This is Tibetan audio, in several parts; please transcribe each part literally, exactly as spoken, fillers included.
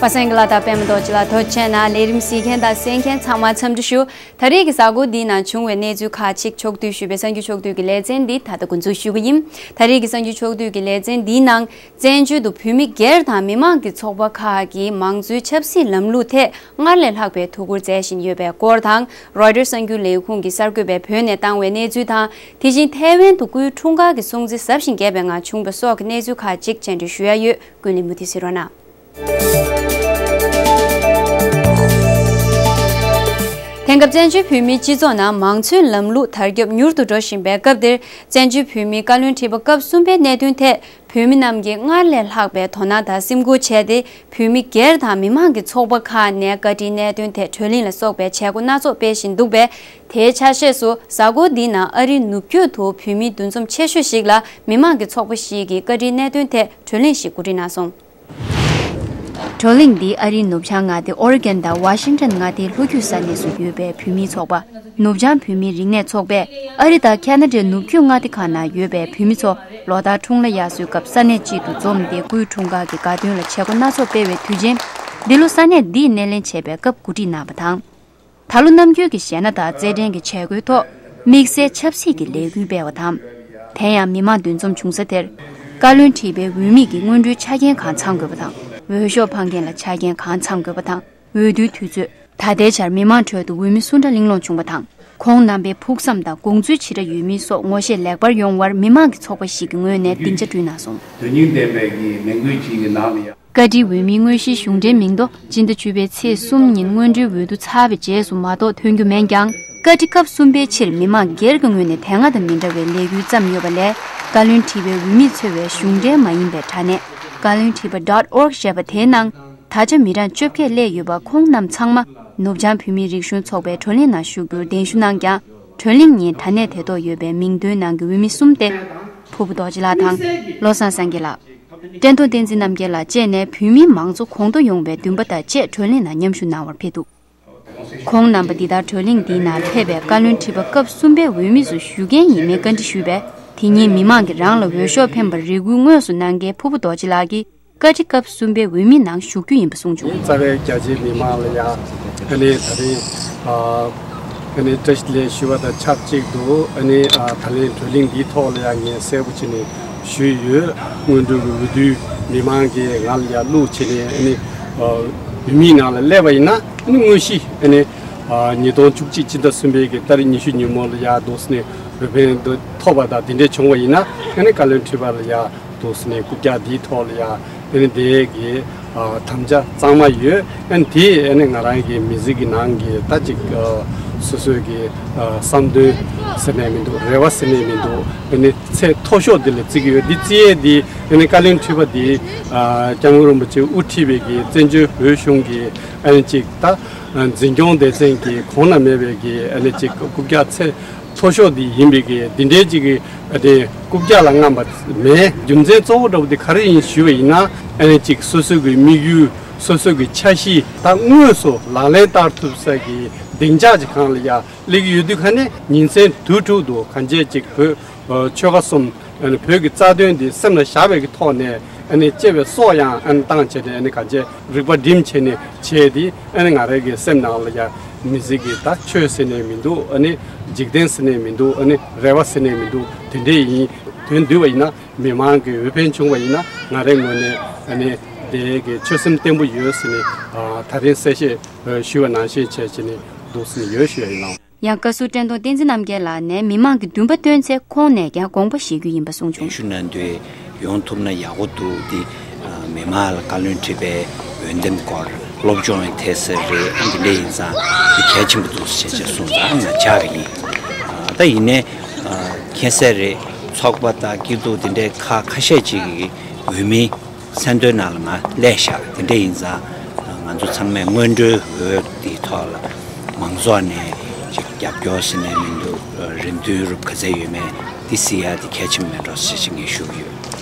པ་སངས་དགེ་ལགས་དང་པད་མ་རྡོ་རྗེ་ལགས། ཐུགས་རྗེ་ཆེ་གནང་། ལས་རིམ་གཟིགས་མཁན་དང་གསན་མཁན་ཚང་མ་འཚམས་འདྲི་ཞུ། ད་རེས་ཀྱི་གཟའ་འཁོར་འདིའི་ནང་བྱུང་བའི་གནས་ཚུལ་ཁག་ཅིག་ཕྱོགས་བསྡུས་ཞུས་པའི་གསར་འགྱུར་ཕྱོགས་བསྡུས་ཀྱི་ལེ་ཚན་འདི་ད་ལྟ་འགོ་འཛུགས་ཞུ་གི་ཡིན། ད་རེས་ཀྱི་གསར་འགྱུར་ཕྱོགས་བསྡུས་ཀྱི་ལེ་ཚན་འདིའི་ནང་བཙན་བྱོལ་དུ་བོད་མི་སྒེར་དང་མི་མང་གི་ཚོགས་པ་ཁག་གིས་མང་གཙོའི་ཆབ་སྲིད་ལམ་ལུགས་ཐད་སྔར་ལས་ལྷག་པའི་ཐུགས་ཁུར་བསྩལ་བཞིན་ཡོད་པའི་སྐོར་དང་། རོའི་ཊར་གསར་འགྱུར་ལས་ཁུངས་ཀྱི་གསར་འགོད་པས་བོད་ནས་བཏང་བའི་གནས་ཚུལ་དང་། དེ་བཞིན་ཐའེ་ཝན་དུ་སྐུའི་འཁྲུངས་སྐར་གྱི་སྲུང་བརྩི་ཟབ་ཞིང་རྒྱས་པའི་ངང་བྱུང་བ་སོགས་ཀྱི་གནས་ཚུལ་ཁག་ཅིག་བཅར་འདྲི་ཞུ་ཡ་ཡོད། ཀུན་གླེང་མུ་མཐུད་གཟིགས་རོགས་གནང་། དེང་སྐབས་བཙན་བྱོལ་བོད་མིའི་སྤྱི་ཚོགས་ནང་མང་གཙོའི་ལམ་ལུགས་དར་ཁྱབ་མྱུར་དུ་འགྲོ་བཞིན་པའི་སྐབས་འདིར། བཙན་བྱོལ་བོད་མིའི་བཀའ་བློན་ཁྲི་པ་སྐབས་གསུམ་པའི་གནད་དོན་ཐད། བོད་མི་རྣམས་ཀྱིས་སྔར་ལས་ལྷག་པའི་དོ་སྣང་དང་སེམས་ཁུར་བྱས་ཏེ། བོད་མི་སྒེར་དང་མི་མང་གི་ཚོགས་པ་ཁག་ནས་བཀའ་ཁྲིའི་གནད་དོན་ཐད་བགྲོ་གླེང་ལ་སོགས་པའི་བྱེད་སྒོ་སྣ་ཚོགས་སྤེལ་བཞིན་འདུག་པས། དེའི་ཆ་ཤས་སུ་གཟའ་འཁོར་འདིའི་ནང་ཨ་རིའི་ནུབ་རྒྱུད་དུ་བོད་མིའི་འདུ་འཛོམས་ཆེ་ཤོས་ཤིག་ལ་མི་མང་གི་ཚོགས་པ་ཞིག་གིས་བཀའ་ཁྲིའི་གནད་དོན་ཐད་བགྲོ་གླེང་ཞིག་གོ་སྒྲིག་གནང་སོང་། བགྲོ་གླེང་འདི་ཨ་རིའི་ནུབ་བྱང་མངའ་སྡེ་ཨོ་རི་གན་དང་ཝ་ཤིང་ཊོན་མངའ་སྡེའི་ལྷོ་རྒྱུད་ས་གནས་སུ་ཡོད་པའི་བོད་མིའི་ཚོགས་པ་ནུབ་བྱང་བོད་མིའི་རིག་གནས་ཚོགས་པས། ཨ་རི་དང་ཁ་ན་ཌའི་ནུབ་རྒྱུད་མངའ་སྡེ་ཁག་ནང་ཡོད་པའི་བོད་མི་ཚོ་ལོ་ལྟར་འཁྲུངས་ལྷ་དབྱར་གསོལ་སྐབས་ས་གནས་གཅིག་ཏུ་འཛོམས་ཏེ། སྐུའི་འཁྲུངས་སྐར་གྱི་དགའ་སྟོན་ལ་བྱེད་སྒོ་སྣ་ཚོགས་སྤེལ་བའི་དུས་ཆེན་འདི་ལོ་ས་གནས་འདིར་སྣེ་ལེན་བྱས་པའི་སྐབས་གོ་སྒྲིག་གནང་བ་དང་། ད་ལོ་ནམ་རྒྱུན་གྱི་གཞས་སྣ་དང་རྩེད་འགྲན་གྱི་བྱ་འགུལ་ཐོག་དམིགས་བསལ་ཆབ་སྲིད་ཀྱི་ལས་འགུལ་སྤེལ་བ་དང་། དེ་ཡང་མི་མང་འདུ་འཛོམས་བྱུང་ས་དེར། བཀའ་བློན་ཁྲི་པའི་འོས་མི་གི་སྔོན་འགྲོའི་ཆ་རྐྱེན་གང་ཚང་དགོས་པ་དང་། འོས་ཤོག་འཕང་མཁན་ལ་ཆ་རྐྱེན་གང་ཚང་དགོས་པ་དང་། འོས་བསྡུའི་དུས་ཚོད། ད་ལྟའི་ཆར་མི་མང་ཁྲོད་དུ་འོས་མི་སུ་འདྲ་གླེང་སློང་བྱུང་བ་དང་། ཁོང་རྣམ་པའི་ཕུགས་བསམ་དང་དགོངས་ཚུལ་ཇི་འདྲ་ཡོད་མིན་སོགས་ངོ་ཤེས་ལེགས་པར་ཡོང་བར་མི་མང་གི་ཚོགས་པ་ཞིག་གི་ངོས་ནས་སྡིངས་ཆ་བསྐྲུན་གནང་སོང་། དོན་སྙིང་ལྡན་པའི་གི་ལས་འགུལ་ཅིག་གི་ནང་ལ་ཡང་། བཀའ་ཁྲིའི་འོས་མིའི་དངོས་གཞིའི་གཞུང་འབྲེལ་མིང་ཐོ་སྤྱི་ཟླ་བཅུ་པའི་ཚེས་གསུམ་ཉིན་སྔོན་འགྲོའི་འོས་བསྡུ་ཚར་བའི་རྗེས་སུ་མ་གཏོགས་ཐོན་རྒྱུ་མེད་ཀྱང་། བཀའ་ཁྲི་སྐབས་གསུམ་པའི་ཕྱིར་མི་མང་སྒེར་གྱི་ངོས་ནས་དེ་སྔ་དང་མི་འདྲ་བའི་ལས་འགུལ་བརྩམས་ཡོད་པ་ལས། བཀའ་བློན་ཁྲི་པའི་འོས་མིས་འཚོལ་བའི་གཞུང་འབྲེལ་མ་ཡིན་པའི་དྲ་གནས་བཀའ་བློན་ཁྲི་པ་dot org ཞེས་པ་དེའི་ནང་། ད་ཆ་མི་གྲངས་བཅོ་བརྒྱད་སླེབས་ཡོད་པ། ཁོང་རྣམས་ཚང་མ་ནུབ་བྱང་བོད་མིའི་རིག་གཞུང་ཚོགས་པའི་བགྲོ་གླེང་ནང་ཞུགས་རྒྱུར་གདན་ཞུ་གནང་ཀྱང་། བགྲོ་གླེང་ཉིན་དྲ་གནས་དེ་ཐོག་ཡོད་པའི་མིང་ཐོའི་ནང་གི་འོས་མི་གསུམ་སྟེ། ཕུར་བུ་རྡོ་རྗེ་ལགས་དང་། བློ་བཟང་སངས་རྒྱས་ལགས། བཀྲས་མཐོང་བསྟན་འཛིན་རྣམ་རྒྱལ་ལགས་བཅས་ནས་བོད་མིའི་མང་གཙོ་གོང་མཐོར་ཡོང་བའི་འདུན་པ་དང་བཅས་བགྲོ་གླེང་ནང་མཉམ་ཞུགས་གནང་བར་ཕེབས་འདུག་ཁོང་རྣམ་པ་འདི་ལྟར་བགྲོ་གླེང་འདིའི་ནང་ཕེབས་པའི་བཀའ་བློན་ཁྲི་པ་སྐབས་གསུམ་པའི་འོས་མི་ཚོ་ཞུ་མཁན་ཡིན་མིན་བཀའ་འདྲི་ཞུས་པས། དེ་ཉིན་མི་མང་གིས་རང་ལ་འོས་ཤོག་འཕེན་པར་རེ་སྐུལ་དངོས་སུ་གནང་མཁན་ཕུར་བུ་རྡོ་རྗེ་ལགས་ཀྱིས། བཀའ་ཁྲི་སྐབས་གསུམ་པའི་འོས་མིའི་ནང་ཞུགས་རྒྱུ་ཡིན་པ་གསུངས་བྱུང་། རྩ་བའི་རྒྱ་ཆེའི་མི་མང་ལ་ཡང་ཨ་ནི་ད་རིང་ཨ་ཨ་ནི་བཀྲ་ཤིས་བདེ་ལེགས་ཞུ་བ་དང་ཆབས་ཅིག་ཏུ། ཨ་ནི་ཨ་ད་ལན་བགྲོ་གླེང་འདིའི་ཐོག་ལ་ཡང་ངས་གསལ་པོ་བྱས་ནས་ཞུས་ཡོད། སྔོན་འགྲོའི་འོས་བསྡུའི་མི་མང་གིས་ང་ལ་ཡང་བླུགས་བྱས་ནས། ཨ་ནི་ཨ་འོས་མིའི་ནང་ལ་སླེབས་པ་ཡིན་ན། ཨ་ནི་དངོས་གཞི་ཨ་ནི་ཨ་ཉིས་སྟོང་བཅུ་གཅིག་སྤྱི་ཟླ་གསུམ་པའི་གི་ཏ་རིག་ཉི་ཤུ་ཉིན་མོ་ལ་ཡང་འདུག་སེ་ནས་འོས་འཕེན་འདི་ཐོབ་པ་དང་དེ་འདྲས་བྱུང་བ་ཡིན་ན། ཨ་ནི་བཀའ་བློན་ཁྲི་པ་ལ་ཡང་འདུག་སེ་ནས་རྐུབ་བཀྱག་འདིའི་ཐོག་ལ་ཡང་ཨ་ནི་དེ་གི་ཨ་དམ་བཅའ་གཙང་མ་ཡོད། ཨ་ནི་དེ་ཨ་ནི་ང་རང་གི་མི་ཚེ་གི་ནང་གི་ད་ཅིག་ཨ་སོ་སོའི་གི་ཨ་བསམ་དོན་ཟེར་ནས་མི་འདུག་རེ་བ་ཟེར་ནས་མི་འདུག་ཨ་ནི་ཚད་མཐོ་ཤོས་འདི་ལ་བརྩི་གི་ཡོད། འདི་བརྩི་ཡས་འདི་ཨ་ནི་བཀའ་བློན་ཁྲི་པ་འདི་ཨ་སྐྱབས་མགོན་རིན་པོ་ཆེ་དབུ་ཁྲིད་པའི་གི་བཙན་བྱོལ་བོད་གཞུང་གི་ཨ་ནི་ཅིག་ད་འཛིན་སྐྱོང་སྡེ་ཚན་གྱི་གོང་ན་མེད་པའི་གི་ཨ་ནི་ཅིག་རྐུབ་བཀྱག་ཚད་མཐོ་ཤོས་འདི་ཡིན་པའི་གི་འདི་འདྲའི་ཅིག་གི་ཨ་ནི་རྐུབ་བཀྱག་ལ་རྔམ་པ་མེད། རྒྱུ་མཚན་གཙོ་བོ་འདྲ་བོ་འདི་ག་རེ་ཡིན་ཞུས་པ་ཡིན་ན། ཨ་ནི་ཅིག་སོ་སོ་གི་དམིགས་ཡུལ། སོ་སོ་གི་འཆར་གཞི་ད་དངོས་སུ་ལག་ལེན་བསྟར་ཐུབ་ས་གི་སྡིངས་ཆ་ཅིག་སྒང་ལ་ཡ་སླེབས་ཀྱི་ཡོད་དུས། ཁ་ནས་ཉིན་མཚན་དུས་དྲུག་ཏུ་གང་ཅི་ཅིག་བོད་ཆོལ་ཁ་གསུམ། ཨ་ནི་བོད་ཀྱི་རྩ་དོན་འདི་སེམས་ལ་བཞག་པའི་གི་ཐོག་ནས། ཨ་ནི་གཅེས་པའི་སྲོག་ཡང་ཨ་ནི་བཏང་བྱས་ནས། ཨ་ནི་གང་ཅི་རིག་པ་སྒྲིམ་བྱས་ནས་བྱས་ཏེ། ཨ་ནི་ང་རའི་གི་སེམས་ནང་ལ་ཡ་མི་ཚེ་གི་ད་ཆོས་ཟེར་ནས་མི་འདུག་ཨ་ནི་འཇིག་རྟེན་ཟེར་ནས་མི་འདུག་ཨ་ནི་རེ་བ་ཟེར་ནས་མི་འདུག་དེ་འདྲས་ཡིན། དོན་བསྡུས་པ་ཡིན་ན། མི་མང་གི་འོས་འཕེན་བྱུང་བ་ཡིན་ན། ང་རའི་ངོས་ནས་ཨ་ནི་དེ་གི་ཆོད་སེམས་བརྟན་པོ་ཡོད་ཟེར་ནས། ཨ་ད་རིང་གསལ་བཤད་ཞུས་པ་ནང་བཞིན་བྱས་བྱས་ནས་འདུག་ཟེར་ནས་ཡོད་ཞུ་ཡ་ཡིན་ལགས། ཡང་བཀའ་ཟུར་བཀྲས་མཐོང་བསྟན་འཛིན་རྣམ་རྒྱལ་ལགས་ནས་མི་མང་གི་འདུན་པ་བཏོན་ཚེ་ཁོང་ནས་ཀྱང་དགོངས་པ་བཞེས་རྒྱུ་ཡིན་པ་གསུངས་བྱུང་། གཞུང་ནང་དུ་ཡོང་ཐུབ་ན་ཡག་པོ་འདུག་འདི་མི་མང་ལ་བཀའ་བློན་ཁྲི་པའི་འོས་འདེམས་སྐོར་སློབ་སྦྱོང་ཡང་ཐེབས་ས་རེད། ཨ་འདི་འདྲ་ཡིན་ཙང་འདི་གལ་ཆེན་པོ་འདུག་ཟེར་བྱས་བྱས་གསུངས་ཙང་ང་ཆགས་ཀྱི་ཡིན། ད་ཡིན་ནའི་མཁྱེན་གསལ་རེད། ཚོགས་པ་དང་སྐྱིད་སྡུག་འདི་འདྲའི་ཁག་ཁ་ཤས་ཅིག་གི་འོས་མི་མཚན་ཐོའི་ནང་ལ་ང་སླེབས་ཤག་དེ་འདྲ་ཡིན་ཙང་ང་ཚོ་ཚང་མས་སྔོན་འགྲོའི་འོས་དེའི་ཐོག་ལ་མང་ཚོགས་ནས་ཅིག་རྒྱབ་སྐྱོར་ཟེར་ནས་མི་འདུག་རེ་འདུན་རུབ་ག་ཚད་ཡོད་མེད་འདི་གཟིགས་ཡ་དེ་གལ་ཆེན་པོ་མེད་འགྲོ་ཟེར་ཞིག་ངས་ཞུ་གི་ཡོད།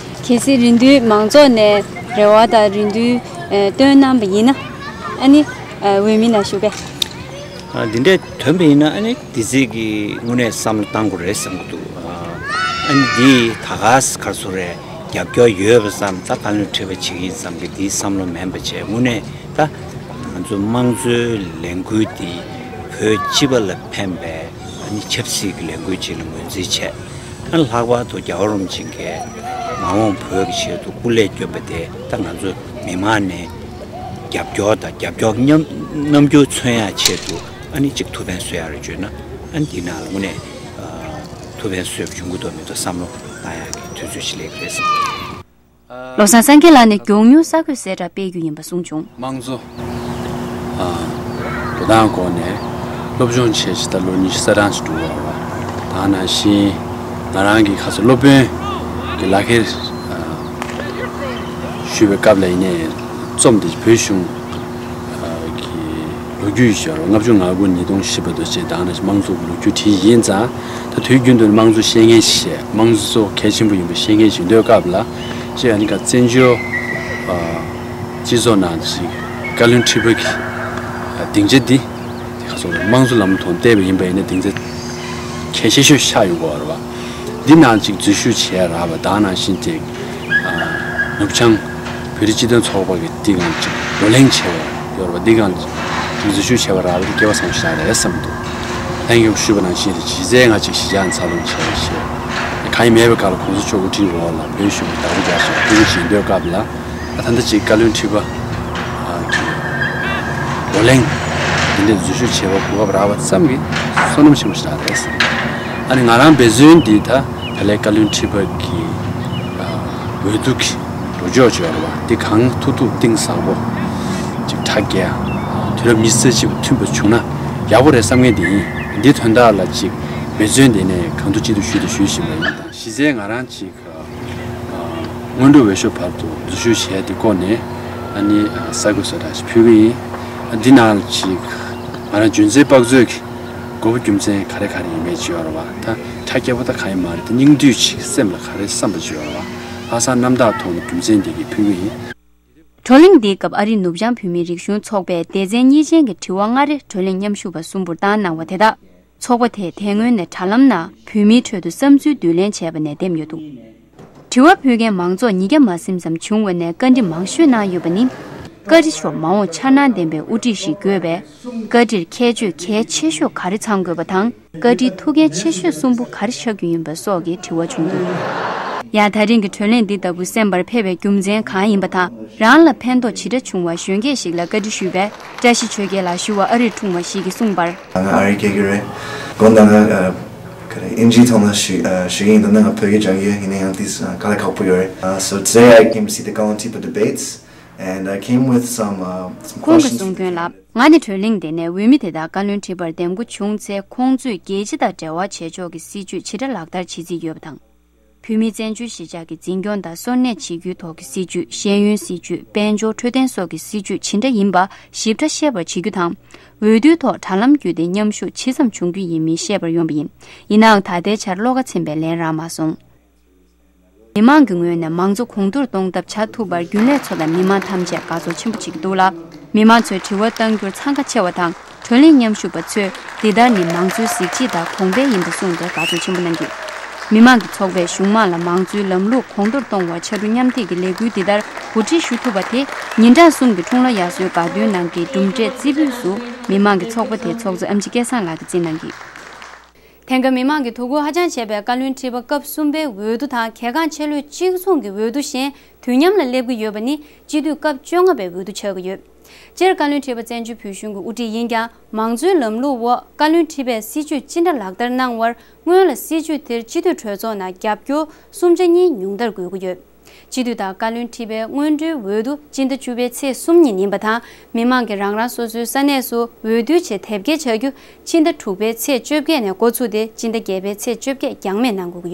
གལ་སྲིད་རེ་འདུན་མང་ཚོགས་ནས་རེ་བ་དང་རེ་འདུན་བཏོན་གནང་པ་ཡིན་ན། ཨ་ནི་འོས་མི་ནང་ཞུགས་པས། འདི་འདྲས་ཐོན་པ་ཡིན་ན། ཨ་ནི་དེ་ཚིག་གི་དངོས་གནས་བསམ་བློ་བཏང་དགོས་རེད་བསམ་གྱི་འདུག་ཨ་ནི་འདི་ད་ག་ས་ག་སུ་རེད། རྒྱབ་སྐྱོར་ཡོད་པ་ཙམ། ད་བཀའ་བློན་ཁྲི་པ་བྱེད་ཀྱི་ཡིན་བསམ་གྱི་འདིའི་བསམ་བློ་མེད་པ་བྱས། དངོས་གནས་ ད་ང་ཚོ་དམངས་གཙོའི་ལས་འགུལ་འདི་བོད་སྤྱི་པ་ལ་ཕན་པའི་ཨ་ནི་ཆབ་སྲིད་ཀྱི་ལས་འགུལ་ཅིག་ལ་ངོས་འཛིན་བྱས། ཨ་ནི་ལྷག་པར་དུ་རྒྱལ་བ་རིན་པོ་ཆེ་གིས་མ་འོངས་བོད་ཀྱི་ཆེད་དུ་སྐུ་ལས་བསྐྱོན་པ་དེ་ད་ང་ཚོ་མི་མང་ནས་རྒྱབ་སྐྱོར་དང་རྒྱབ་སྐྱོར་མཉམ་རྣམ་འགྱུར་མཚོན་ཡག་ཆེད་དུ་ཨ་ནི་གཅིག་ཐུགས་ཕན་གསོས་ཡག་རེ་བྱུང་ན་ཨ་ནི་འདི་ནང་ལ་དངོས་གནས་ཨ་ཐུགས་ཕན་གསོས་པ་བྱུང་གི་འདུག་མི་འདུག་བསམ་བློ་བཏང་ཡག་གི་དུས་ཚོད་ཞིག་སླེབས་ཀྱི་རེད་བསམ། བློ་བཟང་སངས་རྒྱས་ལགས་ནས་མགྱོགས་མྱུར་གསར་འགོད་གསལ་བསྒྲགས་སྤེལ་རྒྱུ་ཡིན་པ་གསུངས་བྱུང་། དམངས་གཙོ། ཨ། འགྲོ་སྟངས་སྐོར་ནས་སློབ་སྦྱོང་བྱས་ཤིང་ད་ལོ་ཉི་ཤུ་རྩ་གྲངས་ཤིག་འགྲོ་བ་རེད་བ། ད་ནང་བཞིན་ང་རང་གི་ཁ་སང་སློབ་དཔོན་གྱི་ལག་ཁྱེར་ཨ་ཞུས་པའི་སྐབས་ལ་ཡིན་ནའི་རྩོམ་དེ་བོད་གཞུང་ཨ་གི་ལོ་རྒྱུས་ཤོར་ལྔ་བཅུ་ང་དགུ་ཉིས་སྟོང་བཞི་བར་དུ་བྱས། ད་ནང་བཞིན་དམངས་གཙོ་གི་ལོ་རྒྱུས་བྲིས་ཡིན་ཙང་། ད་དུས་རྒྱུན་དུ་དམངས་གཙོ་བཤད་མཁན་ཞིག་བྱས། དམངས་གཙོ་གལ་ཆེན་པོ་ཡིན་པ་བཤད་མཁན་ཞིག་ཡིན་དུས་སྐབས་ལ་ཅིག་ཨ་ནི་ག་བཙན་བྱོལ་ཨ་སྤྱི་ཚོགས་ནང་ཅིག་བཀའ་བློན་ཁྲི་པ་གི་ཨ་སྡིངས་ཆ་འདི་དེ་ག་སོགས་དམངས་གཙོ་ལམ་ཐོག་བལྟས་པ་ཡིན་པ་ཡིན་ན་སྡིངས་ཆ་གལ་ཆེ་ཤོས་ཆགས་ཡོང་གི་ཡོད་རེད་བ། འདི་ནང་ཅིག་འཛུལ་ཞུགས་བྱས་རག་པ་དང་ནང་བཞིན་ཅིག་ཨ་ནུབ་བྱང་བོད་རིགས་སྤྱི་མཐུན་ཚོགས་པ་གི་འདི་གང་ཅིག་བགྲོ་གླེང་བྱས་པ་ཡོད་རེད་བ། འདི་གང་ཅིག་འཛུལ་ཞུགས་བྱས་པ་རག་པ་དེ་སྐལ་བ་བཟང་པོ་ཞིག་རེད་བསམ་འདུག་ལྷན་རྒྱས་ཞུས་པ་ནང་བཞིན་རེད། གཞི་རྩའི་ང་ཅིག་གཞིས་ཆགས་འཚར་ལོངས་བྱས་པ་ཞིག་གང་ཡང་མེད་པའི་སྐབས་ལ་གོང་ས་མཆོག་དབུ་ཁྲིད་འོག་ལ་བོད་གཞུང་གི་བདག་པོ་རྒྱག་བཞིན་ཐུགས་ཁུར་བྱེད་འདོད་སྐབས་ལ། ད་ལྟ་ཅིག་བཀའ་བློན་ཁྲི་པ་ཨ་གི་བགྲོ་གླེང་འདི་འདྲའི་འཛུལ་ཞུགས་བྱེད་པར་གོ་སྐབས་རག་པ་ཙམ་གྱིས་བསོད་ནམས་ཆེན་པོ་ཞིག་རེད། ཨ་ནི་ང་རང་འབད་བརྩོན་འདི་ད་ག་ལེ་བཀའ་བློན་ཁྲི་པ་གི་ཨ་འོས་བསྡུ་གི་འགྲོ་ཕྱོགས་ཅིག་ཡོད་རེད་བ། འདི་གང་ཐུབ་ཐུབ་གཏིང་ཟབ་པོ་ཅིག་གྲ་རྒྱས་དུས་རབས་ཉི་ཤུ་རྩ་གཅིག་པ་མཐུན་པ་བྱུང་ན་ཡག་པོ་རེད་བསམ་མཁན་འདི་ཡིན། འདི་དོན་དག་ལ་ཅིག་འབད་བརྩོན་འདི་ནས་གང་ཐུབ་ཅི་ཐུབ་ཞུས་དང་ཞུ་བཞིན་པ་ཡིན། གཞི་རྩའི་ང་རང་ཅིག་སྔོན་འགྲོ་འོས་ཤོག་བར་དུ་འཛུལ་ཞུགས་བྱས་ཏེ་བསྐོར་ནས་ཨ་ནི་གསར་འགོད་གསལ་བསྒྲགས་ཤིག་ཕུལ་གྱི་ཡིན། འདི་ནང་ལ་ཅིག་ང་རང་རྒྱུ་མཚན་དཔག་ཚོད་ཀྱི་དགོས་པ་རྒྱུ་མཚན་ག་རེ་ག་རེ་ཡིན་མིན་ཅིག་ཡོད་རེད་བ། ད་ཁྲ་རྒྱས་པོ་ད་གང་ཡང་མ་རེད། ད་སྙིང་བསྡུས་ཅིག་སེམས་ལ་ག་རེ་བསམ་པ་ཅིག་ཡོད་རེད་བ། ལྷག་བསམ་རྣམ་དག་ཐོག་ནས་རྒྱུ་མཚན་འདི་གས་ཕུལ་གྱི་ཡིན། བགྲོ་གླེང་འདིའི་སྐབས་ཨ་རིའི་ནུབ་བྱང་བོད་མིའི་རིག་གཞུང་ཚོགས་པའི་སྡེ་ཚན་གཉིས་ཅན་གྱི་དྲི་བ་ལྔ་རེ་བགྲོ་གླེང་མཉམ་ཞུགས་པ་གསུམ་པོར་བཏང་གནང་བ་དེ་དག་ཚོགས་པ་དེས་དེ་སྔོན་ནས་དྲ་ལམ་ནང་བོད་མིའི་ཁྲོད་དུ་བསམ་ཚུལ་བསྡུ་ལེན་བྱས་པ་ནས་འདེམས་ཡོད་འདུག་དྲི་བ་ཕུལ་མཁན་མང་ཚོགས་ཉིས་བརྒྱ་མ་ཟིན་ཙམ་བྱུང་བ་ནས་བཀའ་འདྲི་མང་ཤོས་གནང་ཡོད་པ་ནི། བཀའ་ཁྲི་མཆོག་མ་འོངས་འཆར་སྣང་ལྡན་པའི་དབུ་ཁྲིད་ཞིག་དགོས་པས། བཀའ་ཁྲིར་ཁྱད་ཆོས་གལ་ཆེ་ཤོས་ག་རེ་ཚང་དགོས་པ་དང་། བཀའ་ཁྲིའི་ཐུགས་འགན་ཆེ་ཤོས་གསུམ་པོ་ག་རེ་ཆགས་ཀྱི་ཡིན་པ་སོགས་ཀྱི་དྲི་བ་བྱུང་འདུག་ཡང་ད་རིང་གི་བགྲོ་གླེང་འདི་ལྟ་བུ་གསན་པར་ཕེབས་པའི་རྒྱུ་མཚན་གང་ཡིན་པ་དང་། རང་ལ་ཕན་ཐོགས་ཇི་འདྲ་བྱུང་བ་གཞོན་སྐྱེས་ཤིག་ལ་བཀའ་འདྲི་ཞུས་པས། བཀྲ་ཤིས་ཆོས་རྒྱལ་ལགས་ཞུ་བ་ཨ་རིར་འཁྲུངས་པ་ཞིག་གིས་གསུངས་པར། ང་ཨ་རིའི་སྐད་རྒྱུད་རེད། དགོང་དག་ང་ཨ་ག་རེ་ཨིན་ཇིའི་ཐོག་ནས་ཞུ་ཨ་ཞུ་གི་ཡིན། ད་ནི་ང་བོད་སྐད་སྦྱང་གི་ཡོད། ཡིན་ན་ཡང་ཏོག་ཙམ་དཀའ་ལས་ཁག་པོ་ཡོད་རེད། Uh, so today I came to see the Kalun Tripa debates, and I came with some, uh, some ཁོང་གིས་questions གསུངས་དོན་ལ། ང་ནི་བགྲོ་གླེང་དེ་ནས་འོས་མི་དེ་དག་བཀའ་བློན་ཁྲི་པར་འདེམས་བསྐོ་བྱུང་ཚེ། ཁོང་ཚོས་རྒྱལ་སྤྱི་དང་འབྲེལ་བ་བྱེད་ཕྱོགས་ཀྱི་སྲིད་ཇུས་ཇི་འདྲ་ལག་བསྟར་བྱེད་རྩིས་ཡོད་པ་དང་། བོད་མིའི་བཙན་བྱོལ་གཞིས་ཆགས་ཀྱི་འཛིན་སྐྱོང་དང་གསོ་གནས་བྱེད་རྒྱུའི་ཐོག་གི་སྲིད་ཇུས། ཤེས་ཡོན་སྲིད་ཇུས། དཔལ་འབྱོར་འཕྲོད་བསྟེན་སོགས་ཀྱི་སྲིད་ཇུས་ཇི་འདྲ་ཡིན་པ་ཞིབ་ཕྲ་ཤེས་པར་བྱེད་རྒྱུ་དང་། འོས་བསྡུའི་ཐོག་དྲ་ལམ་བརྒྱུད་དེ་མཉམ་ཞུགས་ཇི་ཙམ་བྱུང་རྒྱུ་ཡིན་མིན་ཤེས་པར་ཡོང་བ་ཡིན། ཡིན་ནའང་ད་ལྟའི་ཆར་བློ་ཁ་ཚིམ་པའི་ལན་རག་མ་སོང་། མི་མང་གི་ངོས་ནས་མང་གཙོ་གོང་མཐོར་གཏོང་ཐབས་བྱ་ཐུབ་པར་རྒྱུན་ལས་ཚོ་དང་མི་མང་ཐམས་ཅད་དགའ་ཚོར་ཆེན་པོ་བྱེད་ཀྱི་འདུག་ལ། མི་མང་ཚོས་དྲི་བ་བཏང་རྒྱུར་འཚང་ཁ་ཆེ་བ་དང་། བགྲོ་གླེང་མཉམ་ཞུགས་པ་ཚོས་འདི་ལྟར་ནི་མང་གཙོའི་གཟི་བརྗིད་དང་གོང་འཕེལ་ཡིན་པ་གསུངས་ཏེ་དགའ་ཚོར་ཆེན་པོ་གནང་གི། མི་མང་གི་ཚོགས་པས་གཞུང་མང་ལ་མང་གཙོའི་ལམ་ལུགས་གོང་མཐོར་གཏོང་བར་ཕྱར་གྲུ་མཉམ་འདེགས་ཀྱི་ལས་འགུལ་འདི་ལྟར་གོ་སྒྲིག་ཞུ་ཐུབ་པ་དེ། ཉིན་གྲངས་གསུམ་གྱི་འཁྲུངས་ལྷ་དབྱར་གསོལ་དགའ་སྟོན་ནང་གི་གྲུབ་འབྲས་རྩེ་ཕུད་སུ་མི་མང་གི་ཚོགས་པ་དེའི་ཚོགས་གཙོ་ཨེམ་ཆི་སྐལ་བཟང་ལགས་ཀྱིས་བརྩིས་གནང་གི། དེང་སྐབས་མི་མང་གིས་དོ་ཁུར་ཧ་ཅང་བྱེད་པའི་བཀའ་བློན་ཁྲི་པ་སྐབས་གསུམ་པའི་འོས་བསྡུ་དང་། གལ་འགངས་ཆེ་ལོས་གཅིག་མཚུངས་ཀྱི་འོས་བསྡུ་གཞན་དུས་མཉམ་ལ་སླེབས་ཀྱི་ཡོད་པ་ནི། སྤྱི་འཐུས་སྐབས་བཅོ་ལྔ་པའི་འོས་བསྡུ་ཆགས་ཀྱི་ཡོད། སྤྱིར་བཀའ་བློན་ཁྲི་པ་བཙན་བྱོལ་བོད་གཞུང་གི་དབུ་ཁྲིད་ཡིན་ཀྱང་། མང་གཙོའི་ལམ་ལུགས་འོག་བཀའ་བློན་ཁྲི་པས་སྲིད་ཇུས་ཅི་འདྲ་ལག་བསྟར་གནང་བར། སྔོན་ལ་སྲིད་ཇུས་དེར་སྤྱི་འཐུས་གྲོས་ཚོགས་ནང་རྒྱབ་སྐྱོར་གསུམ་ཆ་གཉིས་ཉུང་མཐར་དགོས་ཀྱི་ཡོད། སྤྱི་འཐུས་དང་བཀའ་བློན་ཁྲི་པའི་སྔོན་འགྲོའི་འོས་བསྡུ་སྤྱི་ཟླ་བཅུ་པའི་ཚེས་གསུམ་ཉིན་ཡིན་པ་དང་། མི་མང་གིས་རང་རང་སོ་སོའི་ས་གནས་སུ་འོས་བསྡུའི་ཆེད་དེབ་སྐྱེལ་བྱ་རྒྱུ་ཕྱི་ཟླ་དྲུག་པའི་ཚེས་བཅོ་བརྒྱད་ནས་འགོ་ཚུགས་ཏེ། ཕྱི་ཟླ་བརྒྱད་པའི་ཚེས་བཅོ་བརྒྱད་འགྱངས་མེད་གནང་དགོས་ཀྱི་ཡོད།